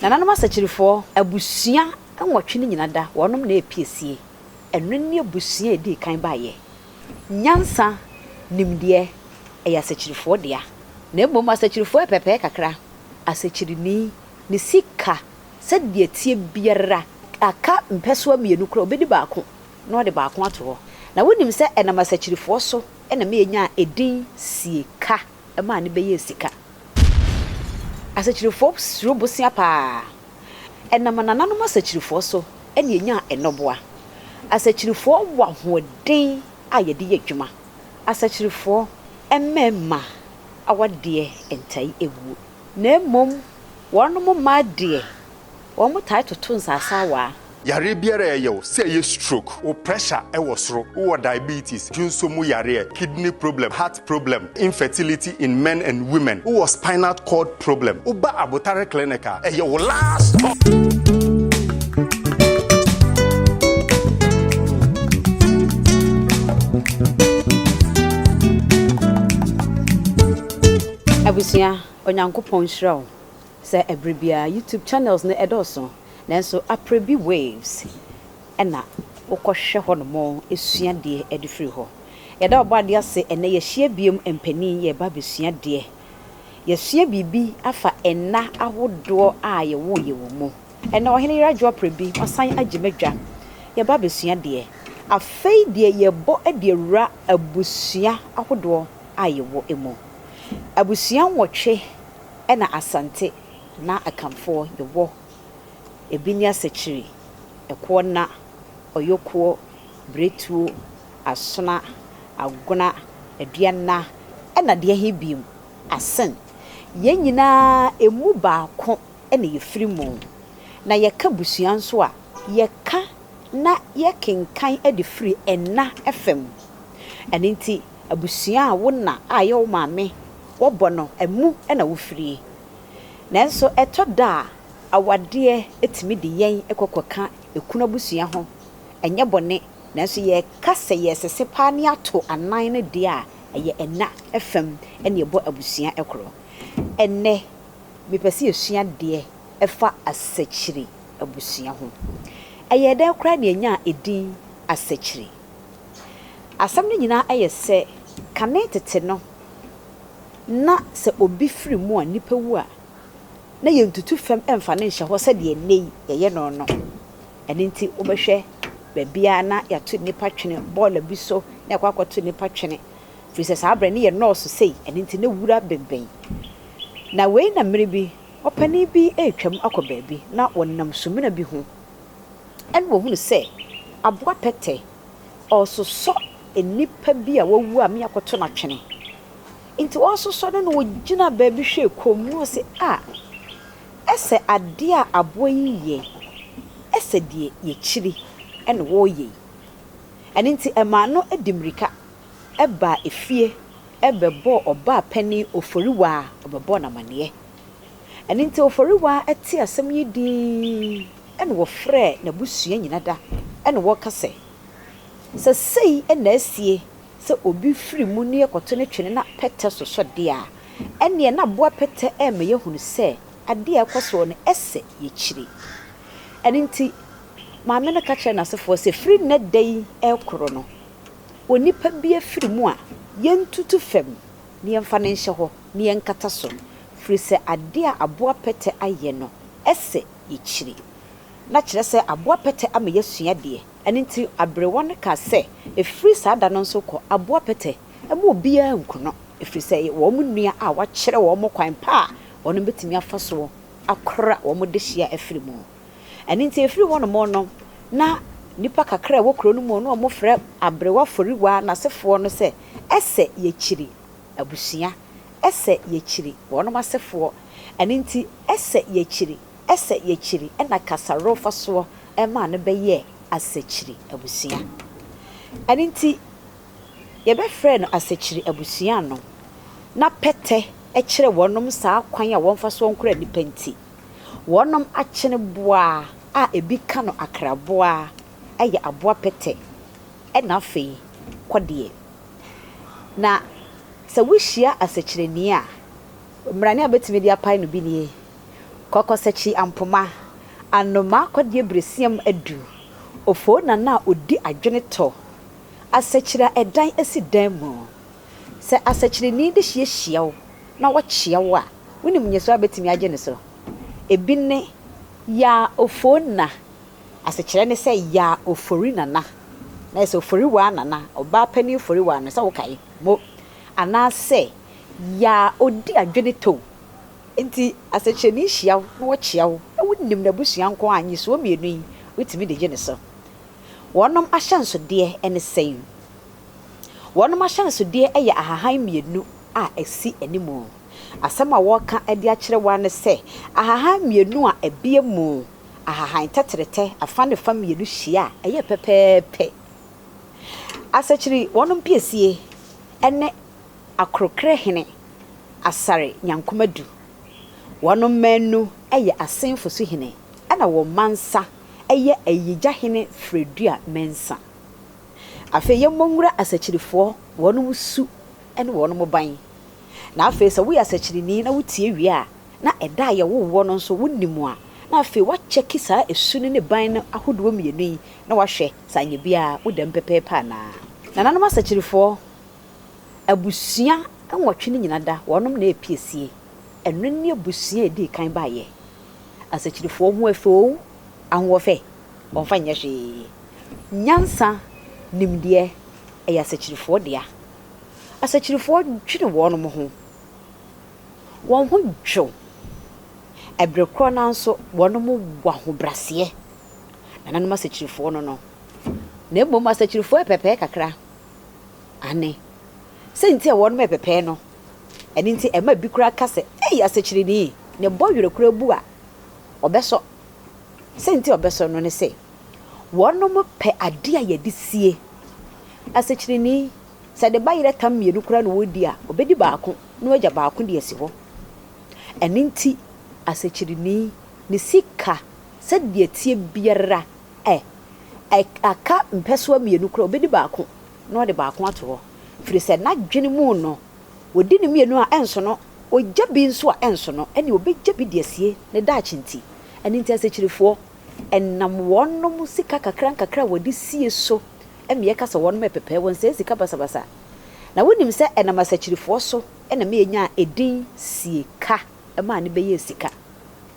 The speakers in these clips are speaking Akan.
Nananom Asakyirifoɔ abusua nwɔtwe no nyina da, wɔnom na ɛpiesie. Ɛno ne abusua a ɛdii kan baeɛ. Nyansa, nimdeɛ, ɛyɛ Asakyirifoɔ dea. Na mmom Asakyirifoɔ yɛ pɛpɛɛ kakra. Asakyirini, ne sika, sɛdeɛ ɛteɛ biara, aka mpɛsoa mmienu koraa a, ɔbɛdi baako na ɔde baako ato hɔ. Na wonim sɛ ɛnam Asakyirifoɔ so na ɛma yɛnyaa edin Sieka maa no bɛyɛɛ sika. Asakyirifoɔ suro bosea paa. Ɛnam nananom asakyirifoɔ so na yɛnyaa nnɔboa. Asakyirifoɔ wɔ ahoɔden a yɛde yɛ adwuma. Asakyirifoɔ mmarima awadeɛ ntae nwuo. Na mmom wɔnom mmaa deɛ, wɔtae toto nsaasawaa. Yareɛ biara a ɛyɛ wo, sɛ ɛyɛ stroke, wo pressure wɔ soro, wowɔ diabetes, dwonsɔ mu yareɛ, kidney problem, heart problem, infertility in men and women, wowɔ spinal cord problem, woba Abotare clinic a, ɛyɛ wo last stop. Abusua, Onyankopɔn nhyira wo sɛ ɛberɛ biara YouTube channels no ɛdɔɔso nanso Aprebi Waves na wokɔhwɛ hɔ nom sua deɛ de firi hɔ. Yɛda Ɔbɔadeɛ ase ɛnnɛ yɛahyia biom mpanin yɛreba abɛsua deɛ. Yɛasua biribi afa nna ahodoɔ a yɛwoo yɛn wɔ mu. Ɛnnɛ Ɔhene Yere Adwo Aprebi wasan agye m'adwa yɛreba abɛsua deɛ. Afei deɛ yɛrebɔ de awura abusua ahodoɔ a yɛwɔ mu. Abusua nwɔtwe na Asante na Akanfoɔ yɛwɔ. Ebi ne Asakyiri, Ɛkoɔna, Ɔyokoɔ, Biretuo, Asona, Agona, Aduana ɛna deɛ he biom, Asen. Yɛn nyinaa emu baako na yɛfiri mu. Na yɛka busua nso a, yɛka na yɛkenkan de firi ɛna fam. Ɛno nti abusua a wo na a ɛyɛ wo maame wɔbɔ no, ɛmu na wofirie. Nanso ɛtɔ da a, awadeɛ tumi de yɛn kɔ kɔka ekunu abusua ho. Ɛnyɛ bɔne, nanso yɛka sɛ yɛresese paa ne ato anan no deɛ a, ɛyɛ ɛna fam na ɛbɔ abusua korɔ. Ɛnnɛ, mepɛ sɛ yɛsua adeɛ fa asakyiri abusua ho. Ɛyɛɛ dɛn koraa na yɛnyaa edin asakyiri? Asɛm no nyinaa yɛ sɛ, kane tete no, na sɛ obi firi mu a, nnipa wu a, na yɛntutu fam mfa no nhyɛ hɔ sɛdeɛ nnɛ yi yɛyɛ no no. Ɛno nti wobɛhwɛ baabiara na yɛato nnipa twene, bɔɔla bi so na yɛakɔ akɔto nnipa twene, firi sɛ saa berɛ no yɛnnɔɔso sei, ɛno nti na wura bembɛn. Na wei na mmerɛ bi, ɔpanin bi retwam akɔ baabi na ɔnam sumina bi ho, ɛna ɔhunu sɛ aboa pɛtɛ ɔresosɔ nnipa bi a wɔawu a me akɔto no atwene. Nti ɔresosɔ no na ɔgyina baabi hwɛɛ komm na ɔse, Ah, ɛsɛ adeɛ a aboa yi yɛ, ɛsɛ deɛ yɛkyiri na wɔreyɛ yi. Ɛno nti ɛmaa no de mmirika baa efie bɛbɔɔ ɔbaa panin Oforiwaa, ɔbɛbɔɔ no amaneɛ. Ɛno nti Oforiwaa tee asɛm yi dinn na wɔfrɛɛ n'abusua nyina da na wɔka sɛ, Sɛ sei na asie sɛ obi firi mu na yɛkɔto no twene na pɛtɛ sosɔ deɛ a, ɛnneɛ na aboa pɛtɛ rema yɛahunu sɛ adeɛ a ɛrekɔ soɔ no ɛsɛ yɛkyiri. Ɛno nti maame no ka kyerɛɛ n'asefoɔ sɛ, firi nnɛ da yi rekorɔ no, onipa bi afiri mu a, yɛntutu fam na yɛmfa no nhyɛ hɔ na yɛnkata so, firi sɛ adeɛ a aboa pɛtɛ ayɛ no, ɛsɛ yɛkyiri. Na kyerɛ sɛ aboa pɛtɛ ama yɛasua adeɛ. Ɛno nti aberewa no kaa sɛ, ɛfiri saa da no nso kɔ, aboa pɛtɛ, mma obiara nku no, ɛfiri sɛ ɛyɛ wɔn nua a wakyerɛ wɔn kwan pa a wɔn bɛtumi afa soɔ akora wɔn dehyeɛ afiri mu. Ɛno nti ɛfiri hɔnom no, na nnipa kakra a ɛwɔ kuro no mu no wɔfrɛ aberewa Foriwa n'asefoɔ no sɛ, ɛsɛ yɛkyiri abusua, ɛsɛ yɛkyiri wɔnom asefoɔ, ɛno nti ɛsɛ yɛkyiri, ɛsɛ yɛkyiri, ɛna kasarofa soɔ maa no bɛyɛɛ Asakyiri abusua. Ɛno nti yɛbɛfrɛɛ no Asakyiri abusua no, na pɛtɛ kyerɛ wɔnom saa kwan a wɔmfa soɔ nkora nnipa nti, wɔnom akyene boa a ebi ka no akraboa yɛ aboa pɛtɛ ɛna afei kɔdeɛ. Na sɛ wohyia asakyirani a, mmarane a wobɛtumi de apae no bi nie. Kɔkɔsakyi ampoma, anomaa kɔdeɛ beresiam adu, ofoo nana a ɔdi adwene tɔ, asakyiri a ɛdan si dan mu. Sɛ asakyireni de hyiahyia wo na ɔkyea wo a, wonim nnyesoɔ a bɛtumi agye ne so? Ebi ne, Yaa ofoo na, asekyerɛ ne sɛ Yaa ofori nana, na ayɛ sɛ oforiwaa nana, ɔbaa panin foriwaa no, sɛ wokae? Mo. Anaasɛ Yaa ɔdi adwene tow. Enti asɛkyerɛni hyia wo na ɔkyea wo na wonim n'abusua nko a, nnyesoɔ mmienu yi wotumi de gye ne so. Wɔnom ahyɛnsodeɛ ne sɛn? Wɔnom ahyɛnsodeɛ yɛ ahahan mmienu a ɛsi animu. Asɛm a wɔreka de akyerɛ wo ara ne sɛ, ahahan mmienu a ɛbea mu, ahahan tɛtrɛtɛ afa ne fa mmienu hyia a, ɛyɛ pɛpɛɛpɛ. Asɛkyiri wɔnom piesie ne Akorokerɛ hene Asare Nyankomadu. Wɔnom mmaanu yɛ Asenfo so hene ɛna wɔn mma nsa yɛ Ayiyigya hene Fredua Mensah. Afei yɛmmɔ nwura Asakyirifoɔ wɔnom su ne wɔnom ban. Na afei sɛ woyɛ Asakyirini na wotie wie a, na ɛda a yɛwoo woɔ no nso wonim a, na afei woakyɛke saa su no ne ban no ahodoɔ mmienu yi na woahwɛ sɛ anyɛ biara woda mu pɛpɛɛpɛ anaa. Nananom Asakyirifoɔ, Abusua nwɔtwe no nyina da wɔnom na ɛpiesie. Ɛno ne abusua a ɛdii kan baeɛ. Asakyirifoɔ ho ɛfɛ oo, ahoɔfɛ, wɔmfa nyɛ hwee. Nyansa, nimdeɛ, ɛyɛ asakyirifoɔ dea. Asakyirifoɔ dwene wɔnom ho. Wɔn ho dwo. Ɛberɛ korɔ no ara nso wɔnom wɔ ahobraseɛ. Nananom asakyirifoɔ no no. Na mmom asakyirifoɔ yɛ pɛpɛɛ kakra. Aane. Sɛ nti a wɔnom ɛpɛpɛɛ no, ɛno nti ɛma bi koraa ka sɛ, Ei, asekyereni, ne bɔ werɛ koraa bu a, ɔbɛsɔ. Sɛ nti a ɔbɛsɔ no ne sɛ, wɔnom pɛ adeɛ a yɛde sie. Asekyereni, sɛ ne ba yerɛ tam mmienu koraa na ɔredi a, ɔbɛdi baako na wagya baako de asi hɔ. Ɛno nti, asekyereni, ne sika, sɛdeɛ ɛteɛ biara, Ɛ, ɛ, aka mpɛsoa mmienu koraa a, ɔbɛdi baako na ɔde baako ato hɔ, firi sɛ n'adwene mu no, ɔdi ne mmienu a, ɛnso no, ɔgya bi nso a, ɛnso no, ɛnneɛ ɔbɛgya bi de asie ne daakye nti. Ɛno nti asekyirifoɔ, ɛnam wɔnom sika kakra nkakra a wɔde sie so ma yɛka sɛ wɔnom ɛpɛpɛɛ, wɔnsɛe sika basabasa. Na wonim sɛ ɛnam asakyirifoɔ so na ma yɛnyaa edin sie ka maa no bɛyɛɛ sika.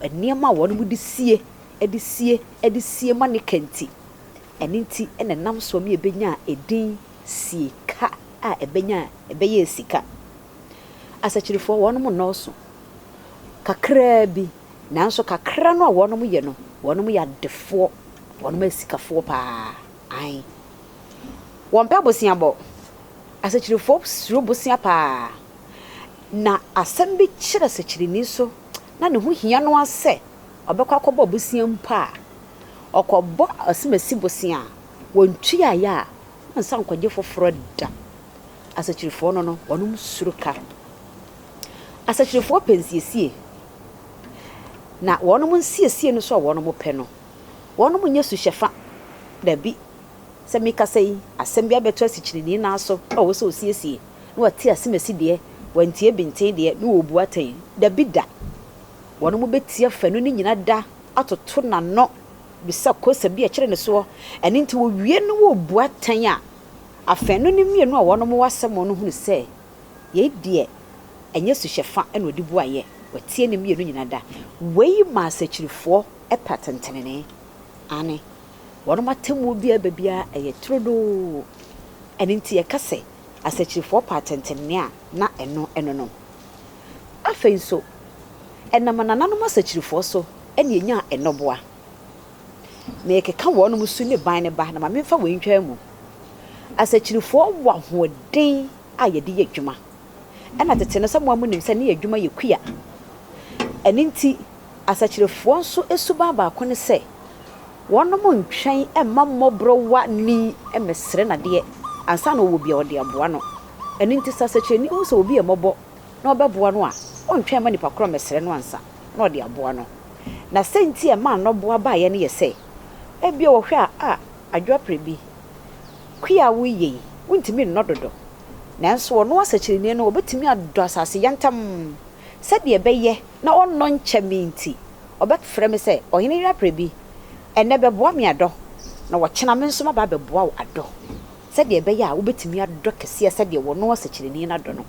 Nneɛma a wɔnom de sie de sie de sie ma ne ka nti. Ɛno nti na ɛnam soɔ ma yɛbɛnyaa edin sie ka a ɛbɛnyaa ɛbɛyɛɛ sika. Asakyirifoɔ wɔnom nnɔɔso kakraa bi nanso kakra no a wɔnom yɛ no wɔnom yɛ adefoɔ, wɔnom yɛ asikafoɔ paa ae. Wɔmpɛ boseabɔ. Asakyirifoɔ suro bosea paa. Na asɛm bi kyere asakyirini so na ne ho hia no ara sɛ ɔbɛkɔ akɔbɔ bosea mpo a, ɔkɔbɔ asimasi bosea a, wɔntuaeɛ a, ɔnsan nkɔgye foforɔ da. Asakyirifoɔ no no, wɔnom suro ka. Asakyirifoɔ pɛ nsiesie, na wɔnom nsiesie no nso a wɔnom pɛ no, wɔnom nyɛ suhyɛfa. Dabi, sɛ mekasa yi, asɛm bi abɛto asikyirini nan so a ɔwɔ sɛ ɔsiesie, na wate asimasi deɛ, wantie benten deɛ, na ɔrebu atɛn. Dabi da. Wɔnom bɛtia fanu no nyina da atoto n'ano bisa kosa bi a ɛkyere ne soɔ. Ɛno nti wɔwie no wɔrebu atɛn a, afanu no mmienu a wɔnom wɔ asɛm no hunu sɛ yei deɛ ɛnyɛ suhyɛfa na ɔde buaeɛ, watie ne mmienu nyina da. Wei ma asakyirifoɔ pɛ atɛntenenee. Aane, wɔnom atemmuo biara ba biara ɛyɛ turodoo. Ɛno nti yɛka sɛ asakyirifoɔ pɛ atɛntenenee a, na ɛno ɛno no. Afei nso, ɛnam anananom asakyirifoɔ so na yɛnyaa nnɔboa. Merekeka wɔnom su ne ban no ba, na ma memfa wei ntwaa mu. Asakyirifoɔ wɔ ahoɔden a yɛde yɛ adwuma. Ɛna tete no, sɛ mo ara monim sɛ ne yɛ adwuma yɛ kua. Ɛno nti, asakyirifoɔ nso suban baako ne sɛ, wɔnom ntwɛn mma mmɔborɔwa ni mmɛsrɛ no adeɛ ansa na ɔwɔ bi a ɔde aboa no. Ɛno nti sɛ asakyerɛni hu sɛ obi yɛ mmɔbɔ na ɔbɛboa no a, ɔntwɛn mma nipa korɔ mmɛsrɛ no ansa na ɔde aboa no. Na sɛ nti a ɛmaa nnɔboa baeɛ no yɛ sɛ, ebia wɔhwɛ a, ah, adwoaprɛ bi, kua a woreyɛ yi, wontumi nnɔ dodo. Nanso ɔno asakyerɛni no, ɔbɛtumi adɔ asase yantam. Sɛdeɛ ɛbɛyɛ na ɔnnɔ nkyɛ me nti, Ɔbɛfrɛ me sɛ, Ɔhene yere aprɛ bi, ɛnnɛ bɛboa me adɔ, na ɔkyena me nso maba abɛboa wo adɔ, sɛdeɛ ɛbɛyɛ a wobɛtumi adɔ kɛseɛ sɛdeɛ wɔno ɔsɛkyerɛni no adɔ no.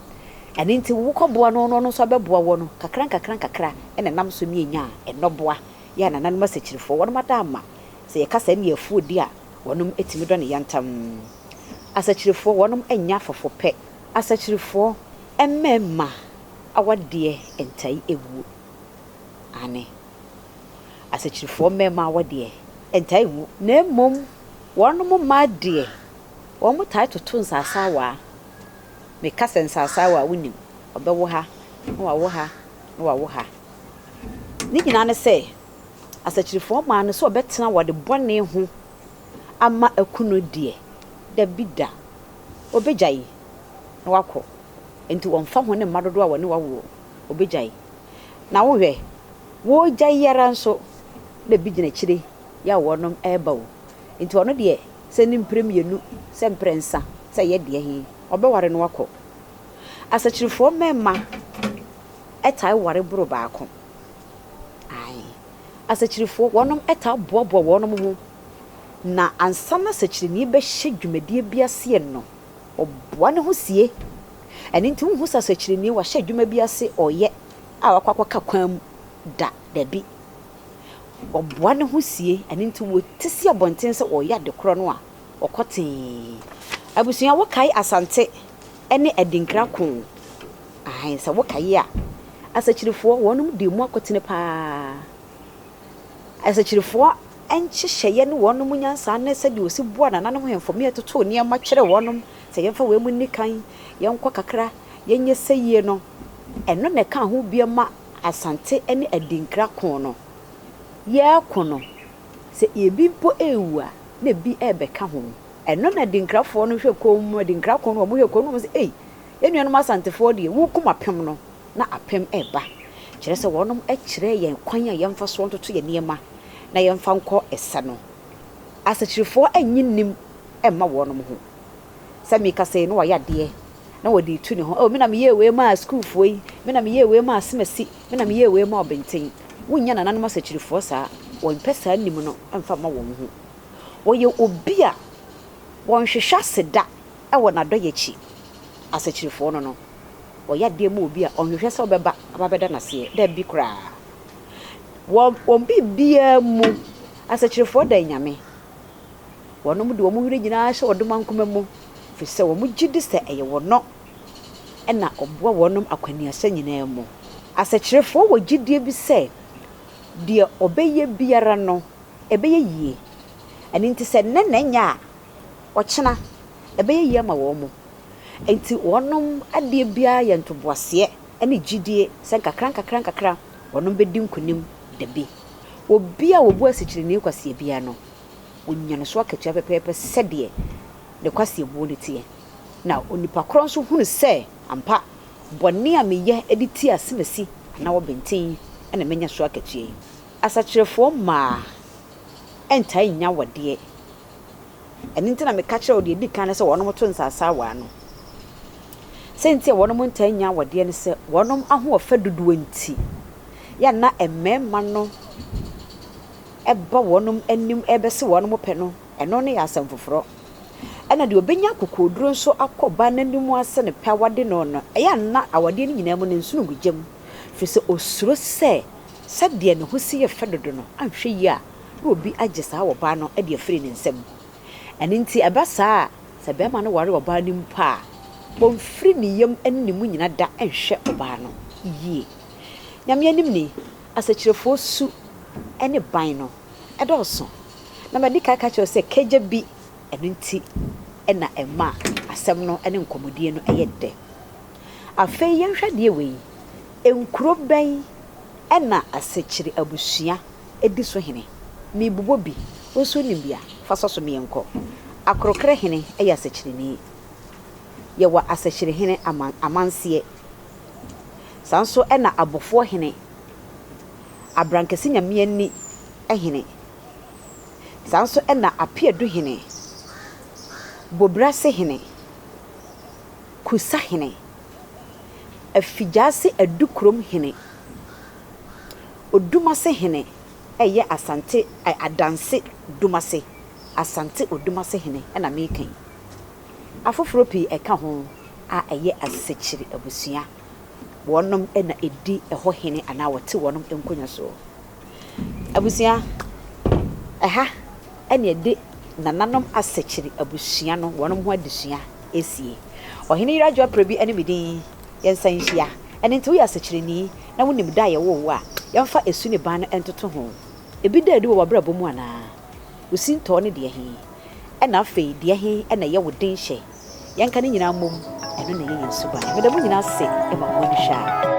Ɛno nti wokɔboa no na ɔno nso abɛboa woɔ no, kakra nkakra nkakra na ɛnam so ne yɛnya nnɔboa. Yɛ a nananom asɛkyerɛfoɔ, wɔnom ada ama. Sɛ yɛka sɛ ɛne afuo di a, wɔnom tumi dɔ ne yantam. Asɛkyerɛfoɔ, wɔnom nyɛ afɔfo pɛ. Asɛkyerɛfoɔ mmarima awadeɛ ntae nwuo. Aane. Asɛkyerɛfoɔ mmarima awadeɛ ntae nwu. Na mmom wɔnom mmaa deɛ, wɔn tae toto nsaasawaa. Meka sɛ nsaasawaa a, wonim. Ɔbɛwo ha, na wawo ha, na wawo ha. Ne nyinaa ne sɛ, asakyirifoɔ mmaa no sɛ wɔbɛtena wɔde bɔne ho ama aku no deɛ, dabi da. Wɔbɛgyae na wɔakɔ. Enti wɔmfa ho ne mma dodoɔ a wɔne wo awoɔ, wɔbɛgyae. Na wohwɛ, wɔregyae ara nso na ebi gyina akyire yɛ a wɔnom reba o. Enti ɔno deɛ, sɛ ne mprɛ mmienu, sɛ mprɛnsa, sɛ ɛyɛ deɛ he, ɔbɛware no akɔ. Asakyirifoɔ mmarima taa ware boro baako. Ae. Asakyirifoɔ, wɔnom taa boaboa wɔnom ho. Na ansa na sakyirani bɛhyɛ dwumadie bi aseɛ no, ɔboa ne ho sie. Ɛno nti wonhu sɛ asakyirani wahyɛ adwuma bi ase ɔreyɛ a wakɔ akɔka kwan mu da, dabi. Ɔboa ne ho sie, ɛno nti wɔte si abɔnten sɛ ɔreyɛ ade korɔ no a, ɔkɔ tee. Abusua, wokae Asante ne Adinkra ko? Aane, sɛ wokae a, asakyirifoɔ, wɔnom dii mu akotene pa ara. Asakyirifoɔ nhyehyɛeɛ ne wɔnom nyansa ne sɛdeɛ wɔsi boa nananom hemfo me totoo nneɛma kyerɛ wɔnom sɛ yɛmfa wei mu nni kan, yɛnkɔ kakra, yɛnyɛ sɛyie no, ɛno na ɛkaa ho bia ma Asante ne Adinkra ko no. Yɛreko no, sɛ ebi mpo rewu a, na ebi rebɛka ho. Ɛno na Adinkrafoɔ no hwɛ komm, Adinkra ko no, wɔhwɛ komm na wɔn sɛ, ei, Yɛn nuanom Asantefoɔ deɛ, wokum apem no, na apem reba. Kyerɛ sɛ wɔnom kyerɛɛ yɛn kwan a yɛmfa soɔ ntoto yɛn nneɛma na yɛmfa nkɔ ɛsa no. Asakyirifoɔ nnye nnim mma wɔnom ho. Sɛ meka sei na wayɛ adeɛ na wɔde retu ne ho, oh me na meyɛɛ wei maa sukuufoɔ yi, me na meyɛɛ wei maa Asemasi, me na meyɛɛ wei maa Ɔbenten. Wonnya nananom asakyirifoɔ saa. Wɔmpɛ saa nim no mfa mma wɔn ho. Wɔyɛ obi a wɔnhwehwɛ aseda wɔ n'adɔeɛ akyi. Asakyirifoɔ no no, wɔyɛ adeɛ ma obi a, ɔnhwehwɛ sɛ ɔbɛba aba abɛda no aseɛ. Dabi koraa. Wɔ wɔn biribiara mu, asakyirifoɔ da anyame. Wɔnom de wɔn werɛ nyinaa hyɛ ɔdomankoma mu, firi sɛ wɔn gye di sɛ ɛyɛ wɔnɔ na ɔboa wɔnom akwaniasa nyinaa mu. Asakyirifoɔ wɔ gyidie bi sɛ, deɛ ɔbɛyɛ biara no, ɛbɛyɛ yie. Ɛno nti sɛ nnɛ na ɛnyɛ a, ɔkyena ɛbɛyɛ yie ama wɔn. Enti wɔnom adeɛ biara yɛ ntoboaseɛ ne gyidie sɛ nkakra nkakra nkakra wɔnom bɛdi nkonim da bi. Obi a ɔbu asikyireni kwaseɛ biara no, ɔnya ne so akatua pɛpɛɛpɛ sɛdeɛ ne kwaseɛbuo no teɛ. Na onipa korɔ nso hunu sɛ, ampa, bɔne a meyɛ de tia asimasi anaa ɔbenten yi na manya so akatua yi. Asakyerɛfoɔ mmaa ntaa nnya awadeɛ. Ɛno nti na meka kyerɛɛ wo deɛ ɛdi kan no sɛ wɔnom to nsaasaawa no. Sɛ nti a wɔnom ntaa nnya awadeɛ ne sɛ wɔnom ahoɔfɛ dodoɔ nti, yɛ a na mmarima no ba wɔnom anim rebɛse wɔnom pɛ no, ɛno no yɛ asɛm foforɔ. Ɛna deɛ ɔbɛnya akokoɔduro nso akɔ ɔbaa no anim ase no pɛ awade no no, ɛyɛ a na awadeɛ no nyinaa mu no nsono gu gya mu, firi sɛ ɔsuro sɛ sɛdeɛ ne ho si yɛ fɛ dodo no, anhwɛ yie a na obi agye saa ɔbaa no de afiri ne nsam. Ɛno nti, ɛba saa a, sɛ barima no ware ɔbaa no mpo a, ɔmfiri ne yam ne ne mu nyina da nhwɛ ɔbaa no yie. Nyame anim ni, asakyerɛfoɔ su ne ban no dɔɔso. Na madi kan aka akyerɛ wo sɛ kagya bi, ɛno nti na ɛma asɛm no ne nkɔmmɔdie no yɛ dɛ. Afei yɛnhwɛ adeɛ wei, nkuro bɛn na asakyire abusua di so hene. Merebobɔ bi, wo nso wonim bi a, fa sɔ so ma yɛnkɔ. Akorɔkorɛ hene yɛ Asakyireni. Yɛwɔ Asakyiri hene Aman, Amanseɛ. Saa nso na Abɔfoɔ hene, Abrankɛse Nyameani hene. Saa nso na Apeadu hene, Bobrase hene, Kusa hene, Afigyaase Adukurom hene. Odumase hene ɛyɛ Asante Adanse Dumase, Asante Odumase hene na mereka yi. Afoforɔ pii ɛka ho a ɛyɛ Asekyiri abusua. Wɔnom na ɛdi ɛhɔ hene anaa wɔte wɔnom nkonya soɔ. Abusua, ɛha na yɛde nananom Asekyiri abusua no wɔnom ho adesua resie. Ɔhene Yere Adwoa Prɛbi ne me din, yɛnsan nhyia. Ɛno nti woyɛ Asekyireni na wonim da a yɛwoo wo a, yɛmfa esu ne ban no ntoto ho. Ebi da adi wɔ w'abrabɔ mu anaa? Wo sintɔɔ ne deɛ he? Ɛna afei deɛ he na ɛyɛ wo denhyɛ? Yɛnka ne nyinaa mmom, ɛno na ɛyɛ yɛn suban. Meda mo nyinaa ase ma mo ani hwɛ a.